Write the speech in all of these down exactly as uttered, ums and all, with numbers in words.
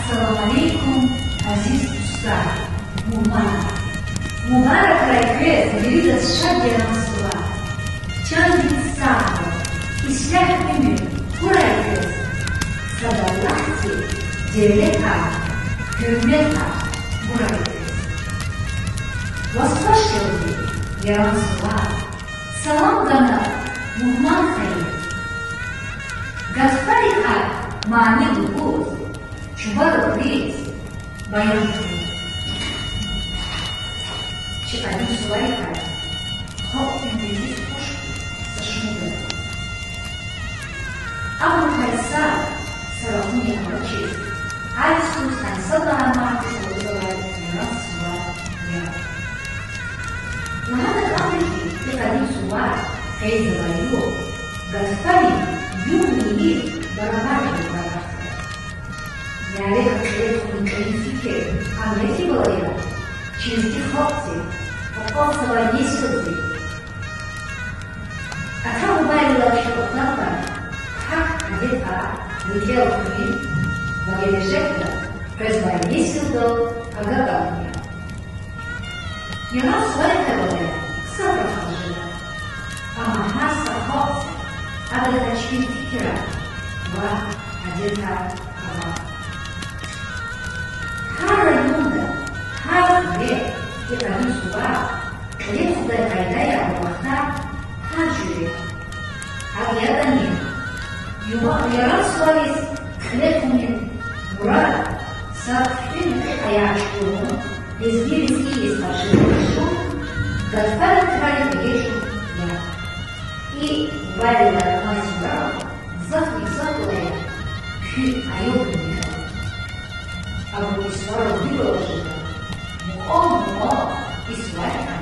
Салам алейкум, азиз дустар, мугьманар! Мубаракрай квез виридаз шад Яран сувар! Чандин сагъвал, ислягь уьмуьр гурай квез, сад Аллагьди девлетар, гьуьрметар гурай квез. Ваз хваш гелди Яран сувар, салам гана мугьман хайи. Гатфарикай мани лугьуз, чубарукриз баян хьуй. Чи къадим суварикай халкьдин рикӀиз хуш са шумуд ава. Абурукай са, са рахунни авачиз, гьар йисуз гьа сад лагьай мартдиз лугьузвай Яран сувар я. Лагьана кӀанда хьи, и къадим сувар къейдзавай югъ гатфарин югъни йиф барабар жедай кӀвалахда. Мярекат кьиле тухун кьилин фикир гьам я хьи, балаяр, чи лезги халкьди, акьалтзавай несилди ата-бубайрилай чӀугуна пак адетар рикӀел хуьн ва гележегда къвезвай несилдал агакьарун я. Яран суварикай, балаяр, гзаф рахаз жеда. Амма гьар са халкьдин адакай чпин фикирар ва адетар ава. Гьар районда, гьар хуьре и къадим сувар кьиле тухудай къайдаяр ва вахтар гьар жуьре я. ГьакӀ ятӀани, Яран сувариз кьиле тухунин мурад сад хъуьтӀуьнни кьакьаяр чукурун, лезги ризкьи ийиз къаршидал къачун, гатфарин крарик эгечӀун я. И бубайрилай алай суварал гзафни гзаф, балаяр, куь аялрини кӀела. Абуру и суварал вил алаз жеда, мукьвал-мукьвал и суварикай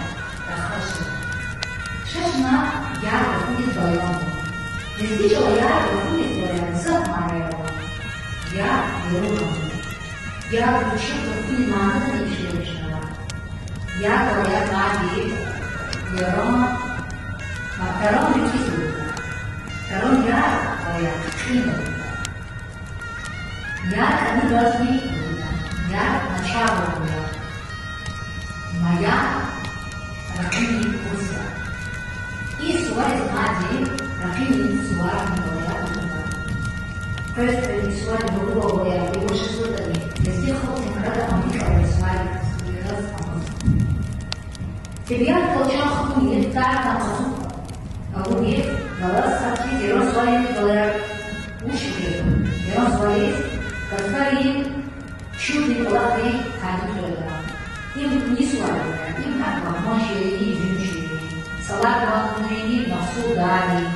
рахаз жеда. Ша чна яру гафуниз баян авур. Лезги чӀалал яру гафуниз, балаяр, гзаф манаяр ава. Яру, яру гафуни. Яру вичин гафунин манадин ишлемишнава. Яру, балаяр, мад яран, ма таран рикӀиз лугьуда. Таран яру, балаяр, кьин лугьуда. Яру кӀанидазни лугьуда, яру начагъ лугьуда. Ма яру ракъинин кӀус я. И сувариз мадни ракъинин суварни, балаяр, лугьуда. Къвез-къвез и сувариз лугьуда, балаяр, и вуч жезватӀани, лезги халкьдин крада ам рикӀ авай сувар яз амаз. Тебиатдал чан хтун йиф, тарцан къацу авур йиф галаз сад хьиз Яран сувариз, балаяр, вуч жеда? Яран сувариз гатфарин чилдин кӀвалахрин тариф жеда. Им ни сувар я? Им гьакӀ лагьман ширини, зун ширини, салат-манвийрини, махсулдаррин,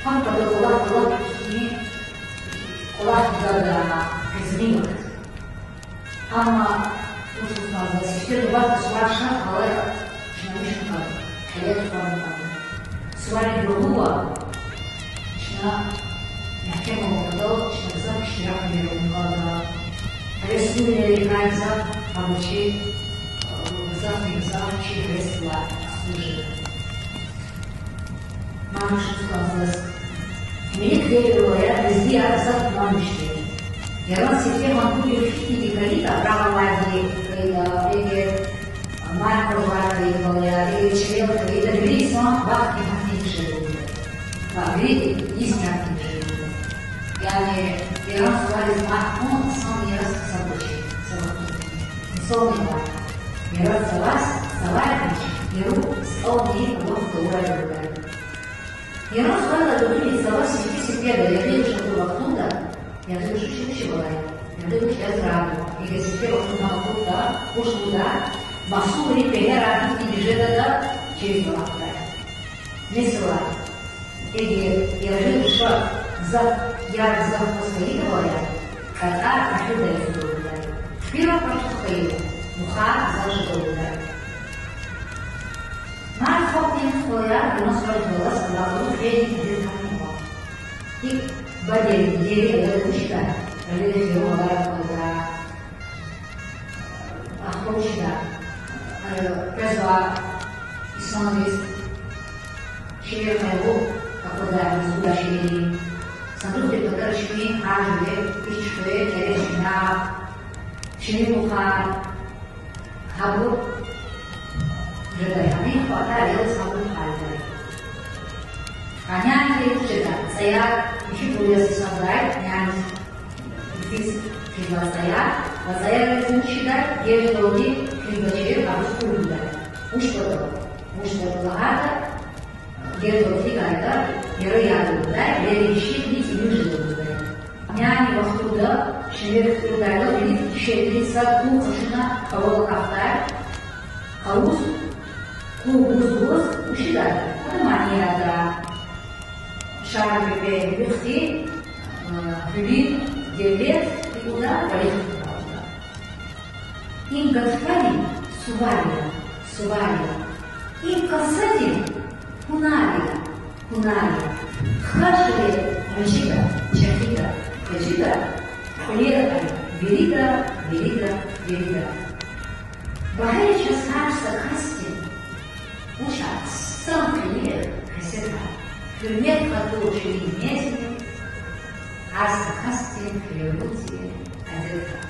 гьам патал кӀвалах, кӀвалах хьиз, кӀвалах гуда къизгъин вахт. Амма вуч лугьуз кӀанзава, сифте нубатда сувар ша, балаяр, чна вуч авуна кӀанда, кьиле тухвана кӀанда. Суварин дуьгъуьвал чна мягькемарун патал чна гзаф иштираквилер авун кӀанда. Гьевесвилерикай гзаф гьабуру чи, э, гзафни гзаф чи гьевесдилай аслужит. Ман вуч лугьуз кӀанзава заз. Мелик девирда, балаяр, лезгияр гзаф тумамишди. Яран сифте гьам пуд югъ хьтинди хьайитӀа, рагъ авайди хьайитӀа, эгер марф къвезвай хьайитӀа, балаяр, эгер чилел хьайитӀа, вири инсан вахтни гьахьтинди жеда. Ва вирида йисни гьахьтинди жеда. Яни Яран сувариз марф кьун хъсан яз са вуч, са вахтунни. Мисал яз, Яран суварин, суварин вич яру стӀални лугьуз тавурай лугьудай. Яран суварилай гуьгъуьниз сувар сифте-сифте, ягъиз вуч авур вахтунда, ягъиз вуч, вуч, вуч авурай, ягъиз вуч язрай, эгер сифте вахтунда акъудда, вуч лугьуда, махсулрин пегьерар гьихьтинди жедатӀа чирзава ахпа. Месела, эгер ягъиз вуч гзаф, яру гзаф кваз хьайитӀа, балаяр, кьатӀар эхирдай сур лугьудай. Хъфирал къачуз хьайитӀа, мухар гзаф жеда лугьудай. Мад халкьдин, балаяр, Яран сувариз галаз алакъалу кьилийрин адетарни ава. ГьикӀ бадейри, дидейри аялриз вуч ийидай? Аялриз яру малар аквазда, ахпа вуч ийидай, э, къвезвай инсанриз шейэр къайгъу аквадай, лугьудай шейэр. Сандухдин патара чпин гьар жуьре, вич чуькьве, кереж, чуьнагь, Ширинбухар гьабур жедай, гьамиша хватар яз гьабур гьалдай. А няни вуч жеда, цӀаяр, михьи бур яз гьисабдай няниз, йифиз хьиз вацӀаяр, вацӀаяр яз вуч жедай, геждалди хьиз вачир, абуруз хур гудай. Вуч патал? Вуч патал лагьайтӀа, геждалди хьайитӀа, яра яд гудай, вири гиши тӀимил жеда лугьудай. Няни вахтунда шемер кутурдайла вири дишегьлийри сад кул къачуна къавал акьахдай. Къавуз, кул гуз-гуз, вуч жедай, ада мани ядай. Шар бебе виликди, э, гьуьлуьн девлет икӀ гуда, балигъ хьун кӀанда. Им гатфарин сувар я, сувар я. Им касадин гьунар я, гьунар я. Хкаж гъиле мажида, чӀехида, квачида, кьуьлер ая вирида, вирида, вирида. Багьа я чаз гьар са касдин вуч хъсан къилих, хесетар, гьуьрмет, къадир, ширин мезни, гьар са касдин хирелуди, адетар.